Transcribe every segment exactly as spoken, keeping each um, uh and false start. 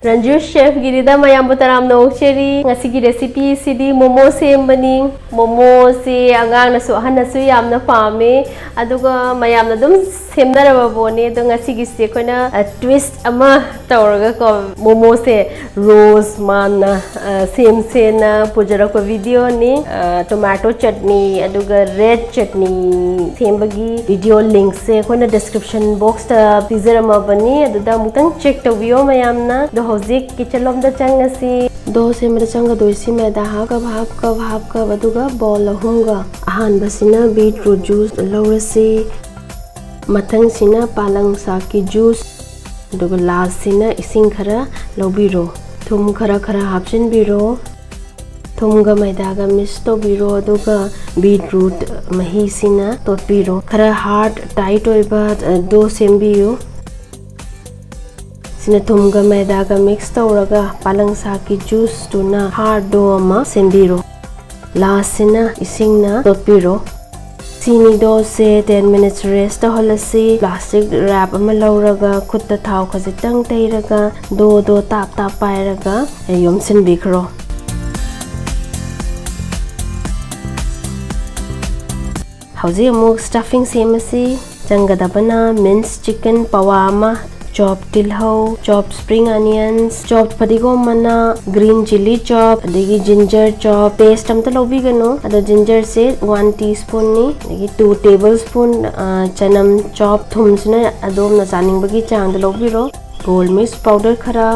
ꯔꯟꯖꯨ ꯆꯦꯐꯀꯤꯗ ꯃꯌꯥꯝꯕꯨ ꯇꯔꯥꯝꯅ ꯑꯣꯛꯆꯔꯤ꯫ ꯉꯁꯤꯒꯤ recipeꯁꯤꯗꯤ ꯃꯣꯃꯣ ꯁꯦꯝꯕꯅꯤ꯫ ꯃꯣꯃꯣꯁꯤ ꯑꯉꯥꯡꯅꯁꯨ ꯑꯍꯟꯅꯁꯨ ꯌꯥꯝꯅ ꯄꯥꯝꯃꯤ, ꯑꯗꯨꯒ ꯃꯌꯥꯝꯅ ꯑꯗꯨꯝ ꯁꯦꯝꯅꯔꯕ ꯄꯣꯠꯅꯤ꯫ ꯑꯗꯣ ꯉꯁꯤꯒꯤꯁꯤ ꯑꯩꯈꯣꯏꯅ twist ꯑꯃ ꯇꯧꯔꯒꯀꯣ, ꯃꯣꯃꯣꯁꯦ ꯔꯣꯁ ꯃꯥꯟꯅ ꯁꯦꯝꯁꯦꯅ ꯄꯨꯖꯔꯛꯄ videoꯅꯤ꯫ Tomato chutney ꯑꯗꯨꯒ red chutney ꯁꯦꯝꯕꯒꯤ video linkꯁꯦ ꯑꯩꯈꯣꯏꯅ description boxꯇ ꯄꯤꯖꯔꯝꯃꯕꯅꯤ, ꯑꯗꯨꯗ ꯑꯃꯨꯛꯇꯪ check ꯇꯧꯕꯤꯌꯣ ꯃꯌꯥꯝꯅ꯫ ꯑꯗꯣ ꯍꯧꯖꯤꯛ kitchenꯂꯣꯝꯗ ꯆꯪꯉꯁꯤ꯫ Dough ꯁꯦꯝꯕꯗ ꯆꯪꯒꯗꯣꯏꯁꯤ ꯃꯩꯗꯥ half cup, half cup, half cup, ꯑꯗꯨꯒ bowl ꯑꯍꯨꯝꯒ꯫ ꯑꯍꯥꯟꯕꯁꯤꯅ beetroot juice ꯂꯧꯔꯁꯤ, ꯃꯊꯪꯁꯤꯅ ꯄꯥꯂꯪ ꯁꯥꯛꯀꯤ juice, ꯑꯗꯨꯒ lastꯁꯤꯅ ꯏꯁꯤꯡ ꯈꯔ ꯂꯧꯕꯤꯔꯣ꯫ ꯊꯨꯝ ꯈꯔ ꯈꯔ ꯍꯥꯞꯆꯤꯟꯕꯤꯔꯣ꯫ ꯊꯨꯝꯒ ꯃꯩꯗꯥꯒ mix ꯇꯧꯕꯤꯔꯣ, ꯑꯗꯨꯒ beetroot ꯃꯍꯤꯁꯤꯅ ꯇꯣꯠꯄꯤꯔꯣ꯫ ꯈꯔ hard, tight ꯑꯣꯏꯕ dough ꯁꯦꯝꯕꯤꯌꯨ꯫ ꯁꯤꯅ ꯊꯨꯝꯒ ꯃꯩꯗꯥꯒ mix ꯇꯧꯔꯒ ꯄꯥꯂꯪ ꯁꯥꯛꯀꯤ juiceꯇꯨꯅ hard dough ꯑꯃ ꯁꯦꯝꯕꯤꯔꯣ꯫ Lastꯁꯤꯅ ꯏꯁꯤꯡꯅ ꯇꯣꯠꯄꯤꯔꯣ꯫ ꯁꯤꯅꯤ doughꯁꯦ ten minutes rest ꯇꯧꯍꯜꯂꯁꯤ꯫ Plastic wrap ꯑꯃ ꯂꯧꯔꯒ ꯈꯨꯠꯇ ꯊꯥꯎ ꯈꯖꯤꯛꯇꯪ ꯇꯩꯔꯒ doughꯗꯣ ꯇꯥꯞ ꯇꯥꯞ ꯄꯥꯏꯔꯒ ꯌꯣꯝꯁꯤꯟꯕꯤꯈ꯭ꯔꯣ꯫ ꯍꯧꯖꯤꯛ ꯑꯃꯨꯛ stuffing ꯁꯦꯝꯃꯁꯤ꯫ ꯆꯪꯒꯗꯕꯅ minced chicken powa ꯑꯃ, chop ꯇꯤꯜꯍꯧ, chop spring onions, chop ꯐꯗꯤꯒꯣꯝ ꯃꯅꯥ, green chilli chop, ꯑꯗꯒꯤ ginger chop꯫ Paste ꯑꯝꯇ ꯂꯧꯕꯤꯒꯅꯨ꯫ ꯑꯗꯣ gingerꯁꯦ one teaspoonꯅꯤ, ꯑꯗꯒꯤ two tablespoon ꯆꯅꯝ chop꯫ ꯊꯨꯝꯁꯤꯅ ꯑꯗꯣꯝꯅ ꯆꯥꯅꯤꯡꯕꯒꯤ ꯆꯥꯡꯗ ꯂꯧꯕꯤꯔꯣ꯫ Gold mirch powder ꯈꯔ,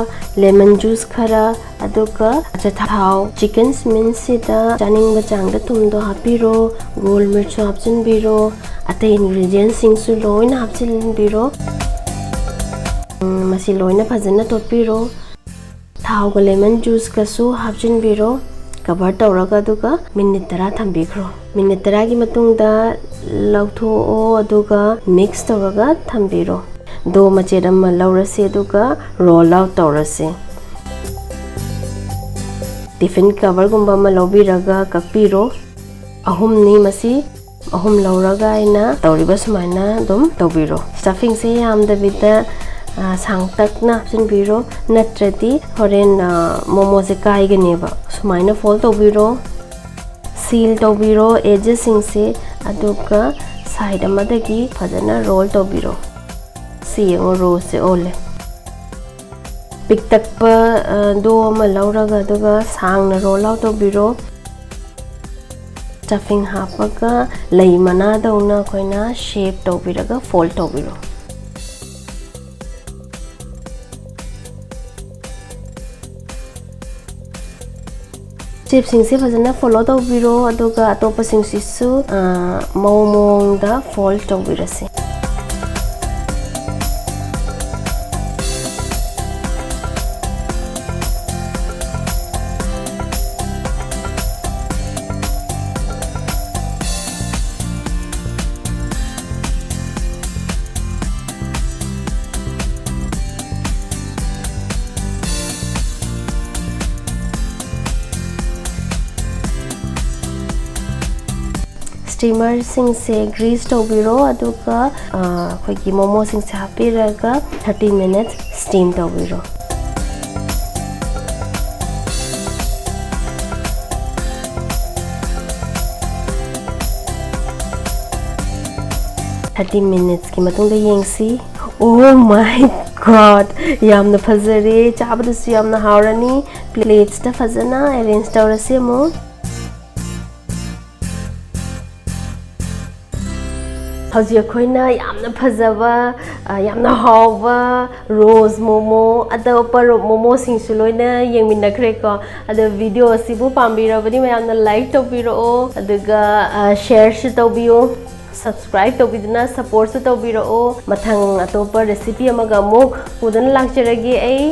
lemon juice ꯈꯔ, ꯑꯗꯨꯒ ꯑꯆꯥꯊꯥꯎ chicken mincedꯁꯤꯗ ꯆꯥꯅꯤꯡꯕ ꯆꯥꯡꯗ ꯊꯨꯝꯗꯣ ꯍꯥꯞꯄꯤꯔꯣ꯫ Gold mirchꯁꯨ ꯍꯥꯞꯆꯤꯟꯕꯤꯔꯣ꯫ ꯑꯇꯩ ingredientsꯁꯤꯡꯁꯨ ꯂꯣꯏꯅ ꯍꯥꯞꯆꯤꯟꯕꯤꯔꯣ꯫ ꯎꯝ, ꯃꯁꯤ ꯂꯣꯏꯅ ꯐꯖꯅ ꯇꯣꯠꯄꯤꯔꯣ꯫ ꯊꯥꯎꯒ lemon juiceꯀꯁꯨ ꯍꯥꯞꯆꯤꯟꯕꯤꯔꯣ꯫ Cover ꯇꯧꯔꯒ ꯑꯗꯨꯒ minute ꯇꯔꯥ ꯊꯝꯕꯤꯈ꯭ꯔꯣ꯫ Minute ꯇꯔꯥꯒꯤ ꯃꯇꯨꯡꯗ ꯂꯧꯊꯣꯛꯑꯣ, ꯑꯗꯨꯒ mix ꯇꯧꯔꯒ ꯊꯝꯕꯤꯔꯣ꯫ Dough ꯃꯆꯦꯠ ꯑꯃ ꯂꯧꯔꯁꯤ, ꯑꯗꯨꯒ roll out ꯇꯧꯔꯁꯤ꯫ Tiffin coverꯒꯨꯝꯕ ꯑꯃ ꯂꯧꯕꯤꯔꯒ ꯀꯛꯄꯤꯔꯣ꯫ ꯑꯍꯨꯝꯅꯤ ꯃꯁꯤ꯫ ꯑꯍꯨꯝ ꯂꯧꯔꯒ ꯑꯩꯅ ꯇꯧꯔꯤꯕ ꯁꯨꯃꯥꯏꯅ ꯑꯗꯨꯝ ꯇꯧꯕꯤꯔꯣ꯫ Stuffingꯁꯦ ꯌꯥꯝꯗꯕꯤꯗ ꯁꯥꯡꯇꯛꯅ ꯍꯥꯞꯆꯤꯟꯕꯤꯔꯣ, ꯅꯠꯇ꯭ꯔꯗꯤ ꯍꯣꯔꯦꯟ ꯃꯣꯃꯣꯁꯦ ꯀꯥꯏꯒꯅꯦꯕ꯫ ꯁꯨꯃꯥꯏꯅ ꯐꯣꯜ ꯇꯧꯕꯤꯔꯣ, ꯁꯤꯜ ꯇꯧꯕꯤꯔꯣ ꯑꯦꯖꯦꯁꯁꯤꯡꯁꯦ, ꯑꯗꯨꯒ ꯁꯥꯏꯠ ꯑꯃꯗꯒꯤ ꯐꯖꯅ ꯔꯣꯜ ꯇꯧꯕꯤꯔꯣ꯫ ꯁꯤ ꯌꯦꯡꯉꯣ, ꯔꯣꯁꯁꯦ ꯑꯣꯜꯂꯦ꯫ ꯄꯤꯛꯇꯛꯄ ꯗꯣ ꯑꯃ ꯂꯧꯔꯒ ꯑꯗꯨꯒ ꯁꯥꯡꯅ ꯔꯣꯜ ꯑꯥꯎꯠ ꯇꯧꯕꯤꯔꯣ꯫ ꯁ꯭ꯇꯐꯤꯡ ꯍꯥꯞꯄꯒ ꯂꯩ ꯃꯅꯥꯗꯧꯅ ꯑꯩꯈꯣꯏꯅ ꯁꯦꯞ ꯇꯧꯕꯤꯔꯒ ꯐꯣꯜ ꯇꯧꯕꯤꯔꯣ꯫ ꯁꯦꯞꯁꯤꯡꯁꯦ ꯐꯖꯅ ꯐꯣꯂꯣ ꯇꯧꯕꯤꯔꯣ, ꯑꯗꯨꯒ ꯑꯇꯣꯞꯄꯁꯤꯡꯁꯤꯁꯨ ꯃꯑꯣꯡ ꯃꯑꯣꯡꯗ ꯐꯣꯜ ꯇꯧꯕꯤꯔꯁꯤ꯫ ꯁ꯭ꯇꯤꯃꯔꯁꯤꯡꯁꯦ ꯒ꯭ꯔꯤꯁ ꯇꯧꯕꯤꯔꯣ, ꯑꯗꯨꯒ ꯑꯩꯈꯣꯏꯒꯤ ꯃꯣꯃꯣꯁꯤꯡꯁꯦ ꯍꯥꯞꯄꯤꯔꯒ ꯊꯥꯔꯇꯤ ꯃꯤꯅꯠꯁ ꯁ꯭ꯇꯤꯝ ꯇꯧꯕꯤꯔꯣ꯫ ꯊꯥꯔꯇꯤ ꯃꯤꯅꯤꯠꯁꯀꯤ ꯃꯇꯨꯡꯗ ꯌꯦꯡꯁꯤ꯫ Oh my God! ꯌꯥꯝꯅ ꯐꯖꯔꯦ, ꯆꯥꯕꯗꯁꯨ ꯌꯥꯝꯅ ꯍꯥꯎꯔꯅꯤ꯫ ꯄ꯭ꯂꯦꯠꯁꯇ ꯐꯖꯅ ꯑꯦꯔꯦꯟꯖ ꯇꯧꯔꯁꯤ ꯑꯃꯨꯛ꯫ ꯍꯧꯖꯤꯛ ꯑꯩꯈꯣꯏꯅ ꯌꯥꯝꯅ ꯐꯖꯕ, ꯌꯥꯝꯅ ꯍꯥꯎꯕ ꯔꯣꯁ ꯃꯣꯃꯣ, ꯑꯇꯣꯞꯄ ꯃꯣꯃꯣꯁꯤꯡꯁꯨ ꯂꯣꯏꯅ ꯌꯦꯡꯃꯤꯟꯅꯈ꯭ꯔꯦꯀꯣ꯫ ꯑꯗꯣ ꯚꯤꯗꯤꯑꯣ ꯑꯁꯤꯕꯨ ꯄꯥꯝꯕꯤꯔꯕꯗꯤ ꯃꯌꯥꯝꯅ ꯂꯥꯏꯛ ꯇꯧꯕꯤꯔꯛꯑꯣ, ꯑꯗꯨꯒ ꯁꯤꯌꯔꯁꯨ ꯇꯧꯕꯤꯌꯨ꯫ ꯁꯕꯁꯀ꯭ꯔꯥꯏꯕ ꯇꯧꯕꯤꯗꯨꯅ ꯁꯄꯣꯔꯠꯁꯨ ꯇꯧꯕꯤꯔꯛꯑꯣ꯫ ꯃꯊꯪ ꯑꯇꯣꯞꯄ ꯔꯦꯁꯤꯄꯤ ꯑꯃꯒ ꯑꯃꯨꯛ ꯄꯨꯗꯨꯅ ꯂꯥꯛꯆꯔꯒꯦ ꯑꯩ꯫